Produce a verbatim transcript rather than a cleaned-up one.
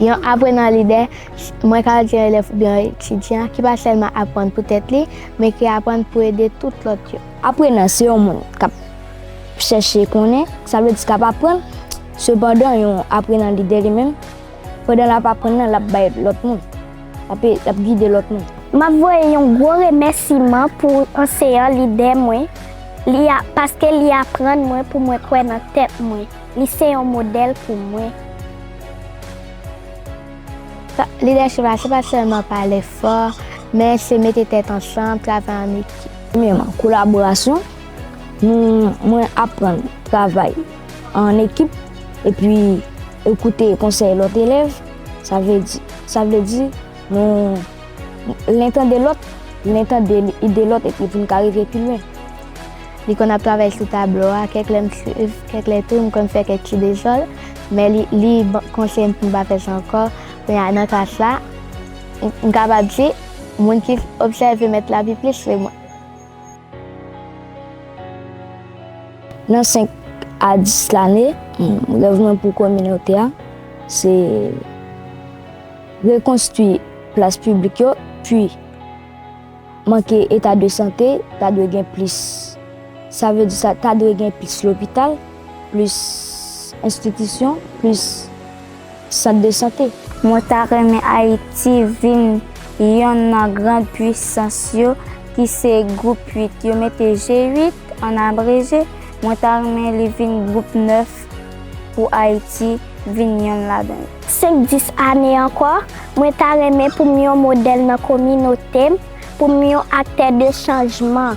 Yon aprenan lidè, mwen ka di yon elèv oubyen yon etidyan ki pa sèlman aprann pou tèt li, men ki aprann pou ede tout lòt yo. Aprenan se yon moun k ap chèche konnen, sa vle di k ap aprann. Sepandan, yon aprenan lidè li menm, pandan l ap aprann nan, l ap bay lòt moun, l ap, l ap gide lòt moun. M ap voye yon gwo remèsiman pou anseyan lidè mwen, li a, paske li aprann mwen pou mwen kwè nan tèt mwen. Li se yon modèl pou mwen. Lidèchip la, se pa sèlman pale fò, men se mete tèt ansanm, travay an ekip. Premyèman, kolaborasyon. Nou, mwen aprann travay an ekip, epi ekoute konsèy lòt elèv. Sa vle di, sa vle di, nou, len tande lòt, len tande ide lòt, epi pou n ka rive pi lwen. Li konn ap travay sou tablo a, kèk lè m swiv, kèk lè tou m konn fè kèk ti dezòd, men li, li ban, konseye m pou m pa fè sa ankò. Kounye a, nan klas la, m, m kapab di, moun ki obsève mèt la pi plis, se mwen. Nan senk a dis lane, rèv mwen pou kominote a, se rekonstwi plas piblik yo, pi manke eta de sante, ta dwe gen plis. Sa vle di sa, ta dwe gen plis lopital, plis enstitisyon, plis sant de sante. Mwen ta renmen Ayiti vin yonn nan gran pwisans yo, ki se gwoup uit. Yo mete G uit an abreje. Mwen ta renmen li vin gwoup nèf pou Ayiti vin yonn ladan yo. Senk, dis ane ankò, mwen ta renmen pou m yon modèl nan kominote m, pou m yon aktè de chanjman.